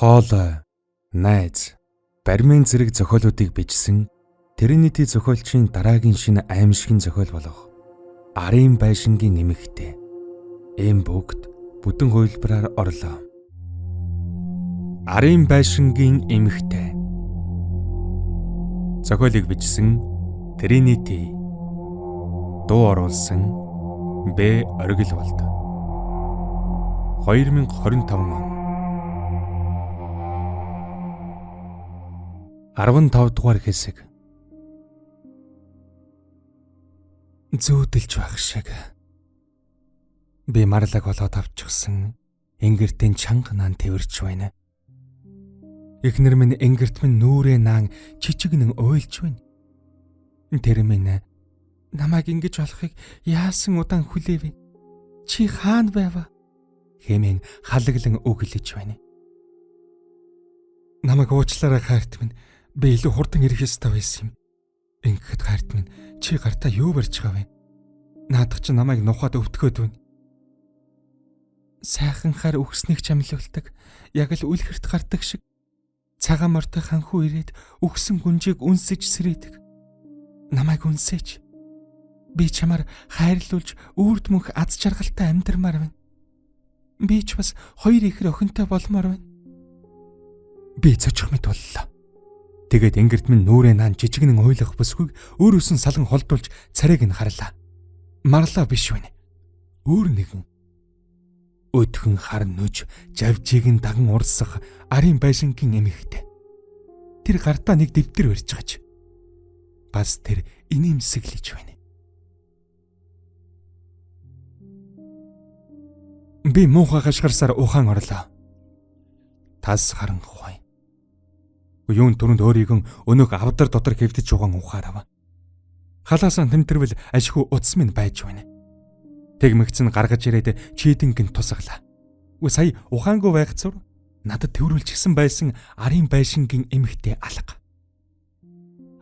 Хоолой, найз, бармын зэрэг зохиолуудыг бичсэн Тринити зохиолчийн дараагийн шинэ аимшигын зохиол болох Арын байшингийн эмэгтэй эм бүгд бүтэн хувилбараар орлоо. Арын байшингийн эмэгтэй. Зохиолыг бичсэн Тринити, дуу оруулсан Б Оргилволд. 2025 он 15 дугаар хэсэг. Зүүдэлж байх шиг. Би марлаг болоод авчихсан энгэртэн чанга наан тэрч байна. Эхнэр минь энгэрт минь нүрээ наан чичигнэн уйлж байна. Тэр минь намайг ингэж болохыг яасан удаан хүлээв. Чи хаана байв? Хэмээн халаглан үгэлж байна. Намайг уучлаарай хайрт минь. Би илүү хурдан ирэх ёстой байсан юм. Ингэхэд хайрт минь чи гартаа юу барьж байгаа вэ? Наадах чи намайг нухаад өвтгөөд байна. Сайхан хар үхснийг чамлуулдаг. Яг л үлгэрт гардаг шиг. Цагаан мортой ханхуу ирээд үхсэн гүнжийг үнсэж сэрээдэг. Намайг үнсээч. Би чамаар хайрлуулж үрд мөнх аз жаргалтай амьдрмаар байна. Би ч бас хоёр ихэр охинтой болмоор байна. Би цочих мэт боллоо. Тэгээд энгэрт минь нүрээ наан жижигнэн уйлах бүсгүйг өөрөөс нь салан холдуулж царайг нь харлаа. Марлаа биш байна. Өөр нэгэн. Өдгөн хар нүж жавжийг нь даган урсах арын байшингийн эмэгтэй. Тэр гартаа нэг дэвтэр барьж гаж. Бас тэр инээмсэглэж байна. Би муухай хашгирсаар ухаан орлоо. Тас харанхуй. Юун түрүүнд өөрийгөө өнөөх авдар дотор хэвдэж угаан ухаарав. Халаасан тэмтэрвэл ашгүй утас минь байж байна. Тэгмэгц нь гаргаж ирээд чийдэнг нь тусгалаа. Үгүй сая ухаангүй байх цур надад тэрвэрлжсэн байсан арын байшингийн эмэгтэй алга.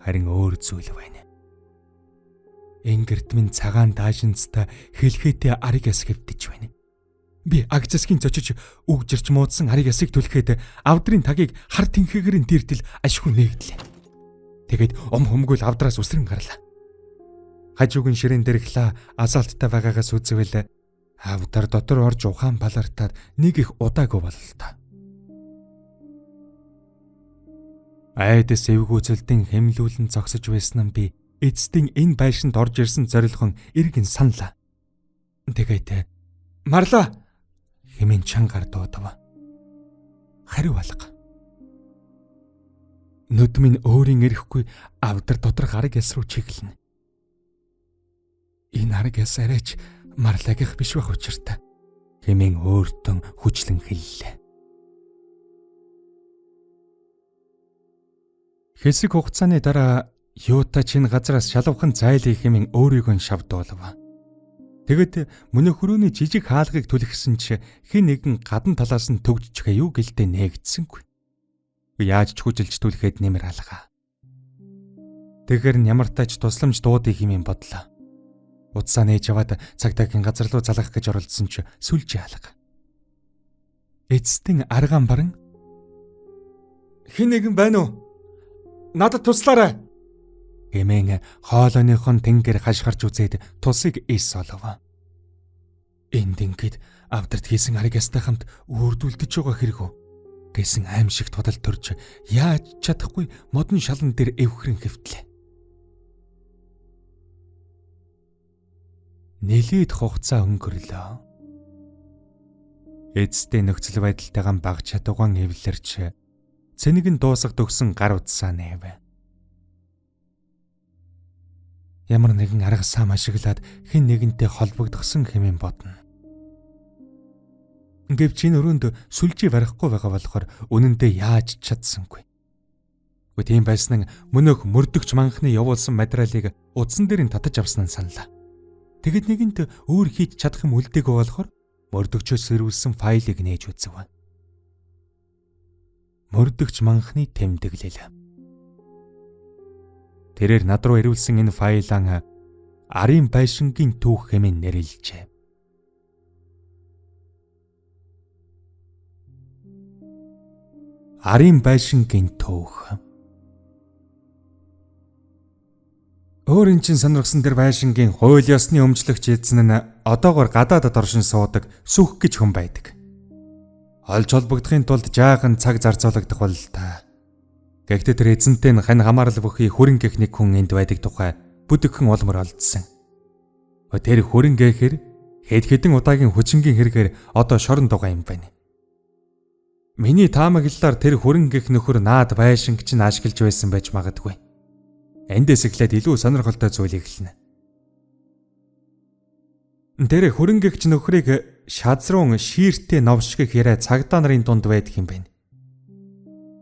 Харин өөр зүйл байна. Энгэрт минь цагаан даашинцтай хэлхээтэй арыг яс хэвдэж байна. Би аг засгийн зочиж үгжирч муудсан арыг ясыг түлхээд авдрын тагийг хар тэнхэгэрийн дэрдэл ашгүй нээгдлээ. Тэгээд ом хөмгөл авдраас үсрэн гарлаа. Хажуугийн ширээн дэрхлээ асаалттай байгаагаас үзвэл авдар дотор орж ухаан балартаад нэг их удаагүй бололтой. Айдас эвгүүцэлдэн хэмлүүлэн зогсож байсан нь би эцдийн энэ байшинд орж ирсэн зорилгон эргэн саналаа. Тэгээд Марлаа хэмээн чангаар дуудав. Хариу алга. Нүд минь өөрийн эрэхгүй авдар доторх арг яс руу чиглэнэ. Энэ арг яс арайч Марлагийнх биш байх учиртай хэмээн өөртөө хүчлэн хэллээ. Хэсэг хугацааны дараа юутай чинь газраас шалавхан зайлъя хэмээн өөрийгөө шавдуулав. Тэгэд мөнөө хөрөөний жижиг хаалгыг түлхсэн чи хэн нэгэн гадна талаас нь төгжчихээ юу гэлдэ нээгдсэнгүй. Яаж ч хүжилж түлхэд нэмэр алга. Тэгэхээр нь ямар тач тусламж дуудъя хэмээн бодлоо. Утсаа нээж аваад цагдаагийн газар руу залгах гэж оролдсон чи сүлжээ алга. Эцэстэн аргаан баран хэн нэгэн байна уу? Надад туслаарай хэмээн хоолойныхон тэнгэр хашгирч үзээд тусыг ис олов. Энд ингээд авдарт хийсэн ариг ястай хамт үрдүүлдэж байгаа хэрэг үү гэсэн аимшигт бодол төрж яаж чадахгүй модон шалан дээр эвхрэн хэвтлээ. Нэлээд хугацаа өнгөрлөө. Эцэстээ нөхцөл байдалтайгаан баг чадвагаан эвлэрч цэник нь дуусах төгсөн гар утсаа нээв. Ямар нэгэн арга сам ашиглаад хэн нэгэнтэй холбогдсон хэмээн бодно. Гэвч энэ өрөөнд сүлжээ барихгүй байгаа болохоор үнэндээ яаж чадсангүй. Гэхдээ тийм байсан нь мөнөөх мөрдөгч манхны явуулсан материалыг утсан дээр нь татаж авсан нь саналаа. Тэгэд нэгэнт өөр хийж чадах юм үлдээгүй болохоор мөрдөгчөөс сэрүүлсэн файлыг нээж үзв. Мөрдөгч манхны тэмдэглэл. Тэрээр над руу ирүүлсэн энэ файлаа арын байшингийн түүх хэмээн нэрлэжээ. Арын байшингийн төөх. Өөрийн чинь сонирхсан тэр байшингийн хууль ёсны өмчлөгч эзэн нь одоогор гадаадад оршин суудаг сүх гэж хүн байдаг. Олж холбогдохын тулд жаахан цаг зарцуулагдах бол та. Гэхдээ тэр эзэнтэй нь хань хамаарал бүхий хүрэн гэх нэг хүн энд байдаг тухай бүдэгхэн улмар олдсон. Тэр хүрэн гэхэр хэд хэдэн удаагийн хүчингийн хэрэгээр одоо шорон дугаа юм байна. Миний таамаглалаар тэр хүрэн гэх нөхөр наад байшинг чинь ашиглаж байсан байж магадгүй. Эндээс эхлээд илүү сонирхолтой зүйл эхэлнэ. Тэр хүрэн гэгч нөхрийг шазруун шииртэй новш гэх яриа цагдаа нарын дунд байдаг юм байна.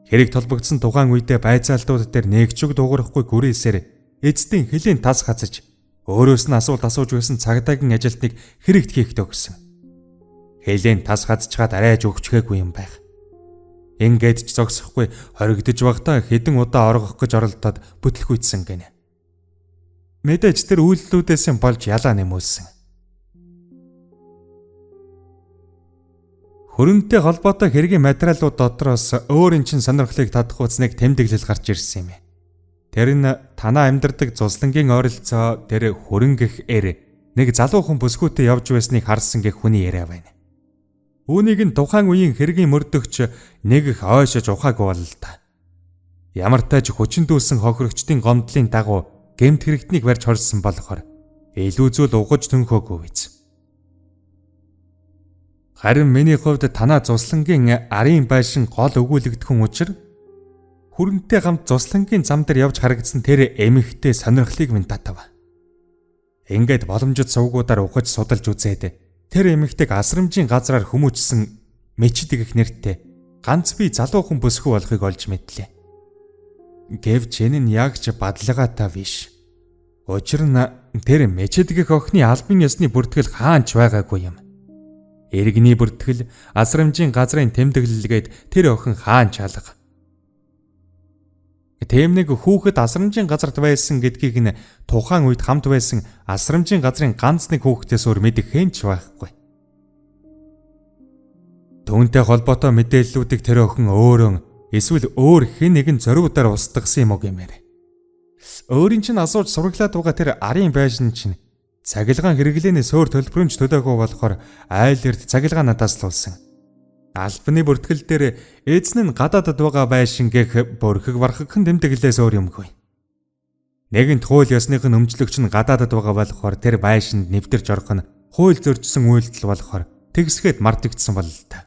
Хэрэг толбогдсон тухайн үедээ байцаалтууд дээр нэг ч үг дуугарахгүй гүрээсээр эцдийн хөлийн тас хазаж өөрөөс нь асуулт асууж байсан цагдаагийн ажилтныг хэрэгт хийхдээ өгсөн. Хөлийн тас хазчгаад арайж өгчгээгүй юм байх. Ингээд ч зогсохгүй хоригдож багтаа хэдэн удаа оргох гэж оролдоод бүтлгүйцсэн гинэ. Мэдээж тэр үйлдэлүүдээс болж ялаа нэмүүлсэн. Хөрөнтэй холбоотой хэргийн материалууд дотроос өөрийн чинь сонирхлыг татах үзнэг тэмдэглэл гарч ирсэн юм. Тэр нь танаа амьдардаг зуслангийн ойролцоо тэр хөрөнгөх эр нэг залуу хүн бүсгүйтэй явж байсныг харсан гэх хүний яриа байна. Үүнийг нь тухайн үеийн хэргийн мөрдөгч нэг их ойшож ухаагүй бол л та. Ямар тааж хүчин дүүсэн хохирогчдын гомдлын дагуу гэмт хэрэгтнийг барьж хорьсон болохоор илүү зүйл угаж төнхөөгүй биз. Харин миний хувьд танаа зуслангийн арын байшин гол өгүүлэгдэхүүн учир хүрэнтэй хамт зуслангийн зам дээр явж харагдсан тэр эмэгтэй сонирхлыг минь татав. Ингээд боломжит сувгуудаар ухаж судалж үзээд тэр эмэгтэйг асрамжийн газраар хүмүүжсэн мечид гэх нэртэй ганц би залуу хүн бүсгүй болохыг олж мэдлээ. Гэвч энэ нь яг ч бадлагаатай биш. Учир нь тэр мечид гэх охины албан ёсны бүртгэл хаанч байгаагүй юм. Иргэний бүртгэл, асрамжийн газрын тэмдэглэлгээд тэр охин хаанч алга. Тийм нэг хүүхэд асрамжийн газарт байсан гэдгийг нь тухайн үед хамт байсан асрамжийн газрын ганц нэг хүүхдээс өөр мэдэх хэн ч байхгүй. Түүнтэй холбоотой мэдээллүүдийг тэр охин өөрөө эсвэл өөр хэн нэгэн зориудаар устгасан юм уу гэмээр. Өөрийн чинь асууж сураглаад байгаа тэр арын байшин чинь цахилгаан хэрэглээний суур төлбөрөнч төлөөгүй болохоор айл эрт цахилгаан надаас луулсан. Албаны бүртгэл дээр эзэн нь гадаадад байгаа байшин гэх бүрхэг бархагхан тэмдэглэлээс өөр юмгүй. Нэгэнт хууль ёсных нь өмчлөгч нь гадаадад байгаа болохоор тэр байшинд нэвтэрч орох нь хууль зөрчсөн үйлдэл болохоор тэгсгээд мартагдсан бол л та.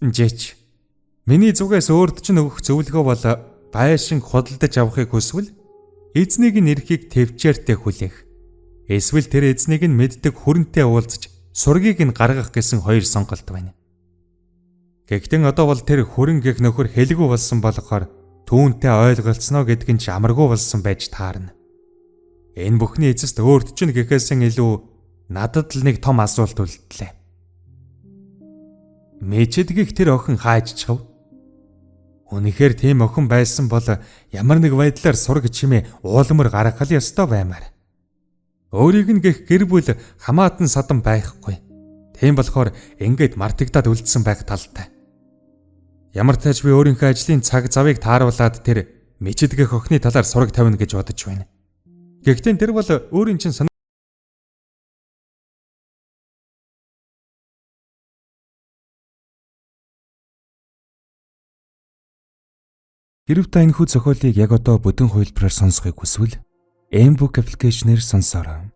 Жээч миний зүгээс өөрт чинь өгөх зөвлөгөө бол байшин худалдаж авахыг хүсвэл эзнийг нь эрхийг төвчээртэй хүлээх. Эсвэл тэр эзнийг нь мэддэг хүрэнтэй уулзаж сургийг нь гаргах гэсэн хоёр сонголт байна. Гэхдээ одоо бол тэр хүрэн гэх нөхөр хэлгүй болсон болохоор түүнтэй ойлголцсноо гэдг нь ч амаргүй болсон байж таарна. Энэ бүхний эцэст өөрт чинь гэхээсэн илүү надад л нэг том асуулт үлдлээ. Мэчэд гэх тэр охин хаажчихв? Үнэхээр тийм охин байсан бол ямар нэг байдлаар сураг чимээ уулмар гаргах л ёстой баймаар. Өөрийг нь гэх гэр бүл хамаатан садан байхгүй. Тийм болохоор ингээд мартагдаад үлдсэн байх талтай. Ямар тааж би өөрийнхөө ажлын цаг завыг тааруулаад тэр мэчэд гэх охины талаар сураг тавина гэж бодож байна. Гэхдээ тэр бол өөрийн чинь Хэрв та энэхүү зохиолыг яг одоо бүтэн хувилбараар сонсохыг хүсвэл Mbook application-ээр сонсоорой.